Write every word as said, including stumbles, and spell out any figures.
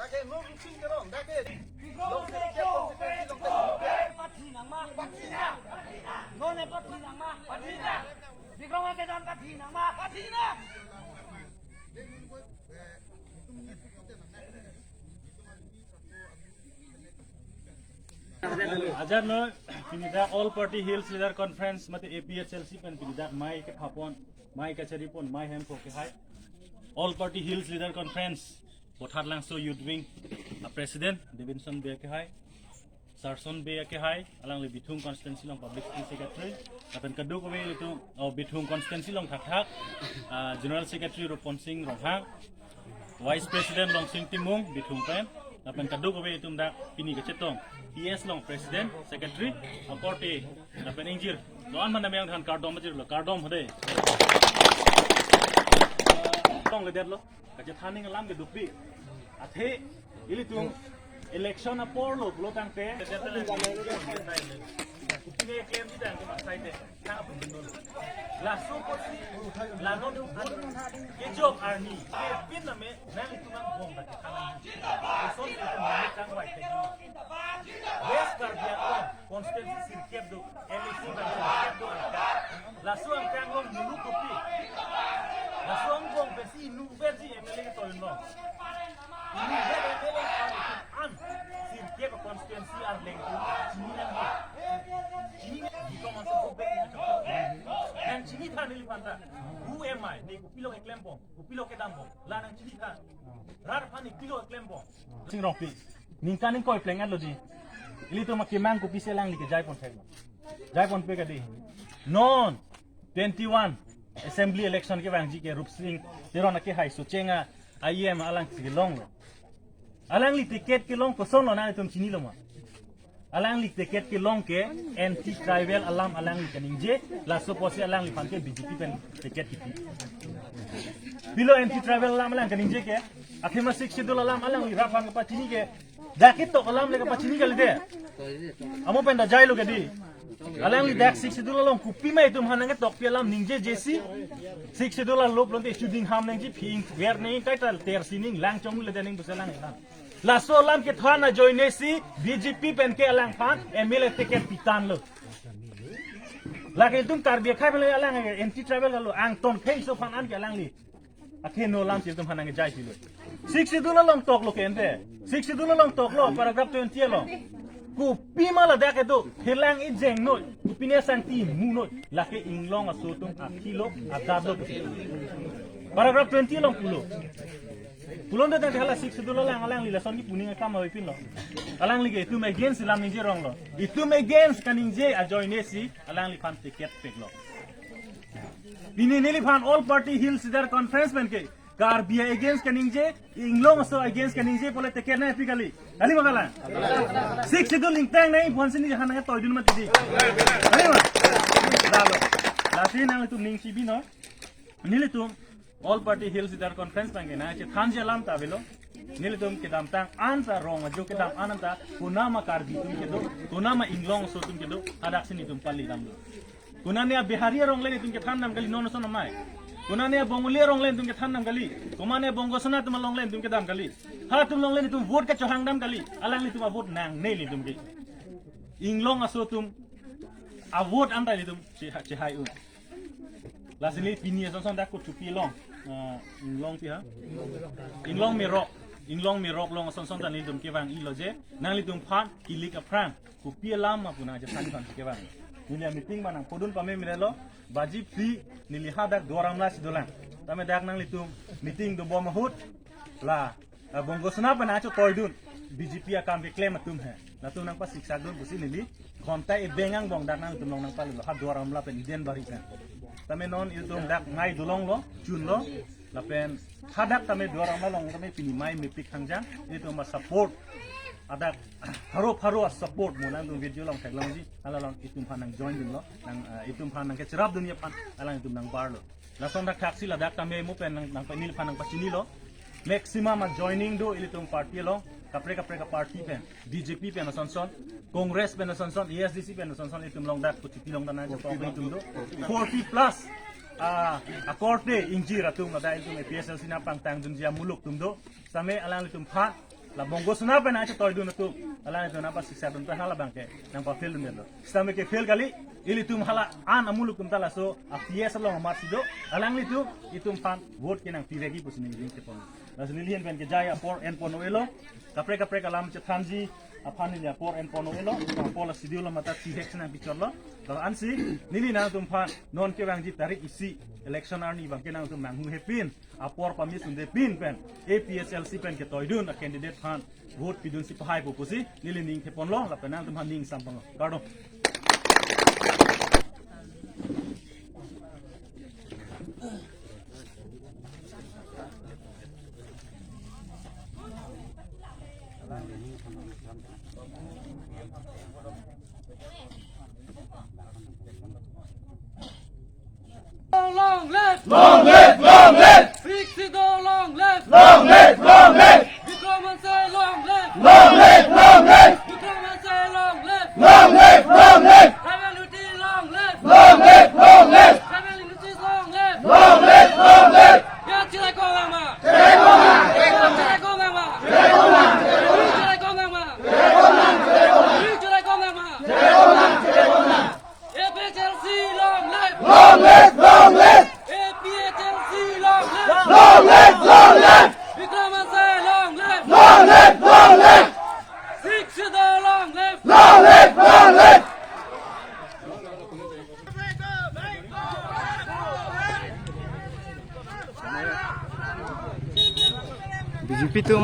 Pathi nangma. Pathi nang. None pathi nangma. Pathi nang. Bikrom akedan pathi nangma. Pathi nang. Ajar no, pini dak All Party Hills Leader Conference mate A P H L C pen pini dak amei kephapon, amei kacharipon, amei hempho kehai All Party Hills Leader Conference, Botharlangso Youth Wing a President Davidson Bey kehai, Sarson Bey kehai, alangli Bithung Constituency along Publicity Secretary, lapen kadokave ilitum, oh, Bithung Constituency along thakthak, ah, General Secretary Rupon Sing Ronghang, Vice President Longsing Timung, Bithung pen, lapen kadokave itum dak pini kachetong, P S along President, Secretary, akorte, lapen ingjir, doan mana meyang than kardom ajirlo, kardom hode. Tong le derlo. Kachethan ning alam ke dukbi. Athe ilitum election apor lo pulo tangte. Pine claim di tangte maksai te. Laso apotsi la non dum anu kejok arni. Kepin name nanglitum angbong ta kethang. Eson itum name changvai te. West Karbi Anglong constituency sirkep do, M A C bang sirkep do. Laso angkang along muluk kopi. Laso angbong pensi inutvet si M L A ketoilo. Inutvet M L A an sirkep constituency arleng tu chini nang. Chini nang di kong masuk kopek. Nang chini than neliphan ta. Who am I? Ne kopilo keklembom, kopilo kedambom. La nang chini than. Rat aphan ne kopilo keklembom. Sing Rongpi. Ningkan ingkoi pleng-et lo di. Ilitum akemang kopisi alangli kejaiponthek lo. Jaiponpe kadi. Non twenty-one assembly election kevangji ke Rupsing Teron akehai Socheng a I M alangsi kelong lo. Alangli ticket kelong koson lo nanglitum chinilo ma? Alangli ticket kelong ke anti tribal alam alangli kaningje, laso apotsi alangliphan ke B J P pen ticket kipi. Pilo anti tribal alam alang kaningje ke, athema Sixth Schedule alam alangli rat aphan kapachini ke, dak ketok alam le kapachini kali de. Amo pen da jailo kedi. Alangli dak Sixth Schedule along kopima itum aphan nangketokpi alam ningjejesi. Sixth Schedule alop lonte chuding ham nangji, phi ingver nang, kaita ter sining lang chong le de ning busa lang lang. Laso alam kethan ajoinesi B J P pen ke alangphan M L A ticket pitanglo. Lake itum Karbi akhai pen alang anti tribal lo, angton phengso aphan an ke alangli. Akheno alam si itum aphan nangkejaipilo. Sixth Schedule along toklo ke ante. Sixth Schedule along toklo, paragraph twenty along. Kopima ladak kedo, helang ejeng noi, kopine sangti mu noi, lake inglong aso atum akhilo, adat lo. Paragraph twenty along pulo. Pulote tangte hala Sixth Schedule alang, alangli lason kipu ning akam ave pinlo. Alangli ke itum against alam ningje rong lo. Itum against kaningje ajoinesi alangliphan ticket peklo. Pini neliphan All Party Hills Leader Conference pen ke Karbi against kaningje, inglong aso against kaningje pule ticket nangpi kali. Kali ma kalang? Sixth Schedule ingtang nangji aphansi neli aphan nangtoidun mati di. Kali ma? Lalo. Lasi nanglitum ning chibi non. Nelitum All Party Hills Leader Conference abang ke nangchethanji alam ta avelo. Nelitum kedamtang anta rong ajo kedam an anta konama Karbi atum kedo, konama inglong aso atum kedo, hadaksi nelitum pali damlo. Konane a Bihari arong le nelitum kethan dam kali non ason amei. Konane a Bongali arong le nelitum kethan dam kali. Konane a Bongo Sona atum along le nelitum kedam kali. Halatum along le nelitum vote kachohang dam kali. Alanglitum a vote nangne nelitum ke. Inglong aso atum a vote anta nelitum che-, chehai un. Lasi neli pini ason son dak Kuthupi along, ah, inglong pi ha? Inglong Merok. Inglong Merok along ason son ta nelitum kevang-ilo je, nanglitum aphan kilik aphrang kopi alam ma pu nangchethan aphan kevang. Neli a meeting ma nangpodun pame mire lo, baji phli neli hadak Duar Amla si dolang. Tame dak nanglitum meeting dobom ahut, la, ah, Bongo Sona pen acho toidun, B J P akam keklem atum he. Latum nangpasiksak dun pusi neli ghonta ebeng angbong dak nangtum along nangpalilo, ha Duar Amla pen Eden Bari pen. Tame non itum dak amei dolonglo, chunlo, lapen hadak tame Duar Amla along tame pini amei mepik hangjang, itum a support, hadak pharo pharo a support mo nangtum video along theklongji, hala along itum aphan nangjoin dunlo, nang, eh, itum aphan nangkecherap dunji aphan, alangtum nangbarlo. Lason dak thaksi ladak tame mo pen nang, nang pen neliphan nangpachinilo. Maximum a joining do ilitum party along, kaprek kaprek a party pen, B J P pen ason son, Congress pen ason son, A S D C pen ason son, itum along dak Kuthupi along ta nangchepok itum do. Forty plus, ah, akorte ingjir atum ladak itum A P H L C nangpangtang dunji amuluk atum do. Same alanglitum aphan La Bongo Sona pen nangchetoidun atum, alanglitum nangpasisadun pen halabangke nangpa-fail dundetlo. Sitame ke-fail kali, ilitum hala an amuluk atum ta laso a-P S along amat si do, alanglitum itum aphan vote ke nangpivekji pusi neli ning kepon. Laso neli ahin pen kejai apor enpon-elo, kaprek kaprek alam chethanji aphan neli apor enpon-elo, apor la schedule mate thihek si nangpichotlo. Laso ansi neli nangtum aphan non kevangji tarik isi election arni abangke nangtum nanghu hepin, apor pamit sunde pin pen A P H L C pen ketoidun a-candidate aphan vote pidunsi pahaipo pusi neli ning theponlo, lapen nangtum aphan ning samponlo. Kardom. Long live! Long live! Long live! Sixth Schedule long live! Long live! Long live! Bikram Hanse long live! Long live! Long live! Bikram Hanse long live! Long live! Long live! Tribal unity long live! Long live! Long live! Tribal unity long live! Long live! Long live! Ya, chilai kong langma! Chilai kong langma! Chilai kong langma! Chilai kong langma! Chilai kong langma! Chilai kong langma! Chilai kong langma! Chilai kong langma! A P H L C long live! Long live, long live! A P H L C long live! Long live, long live! Bikram Hanse long live! Long live, long live! Sixth Schedule long live! Long live, long live! B J P atum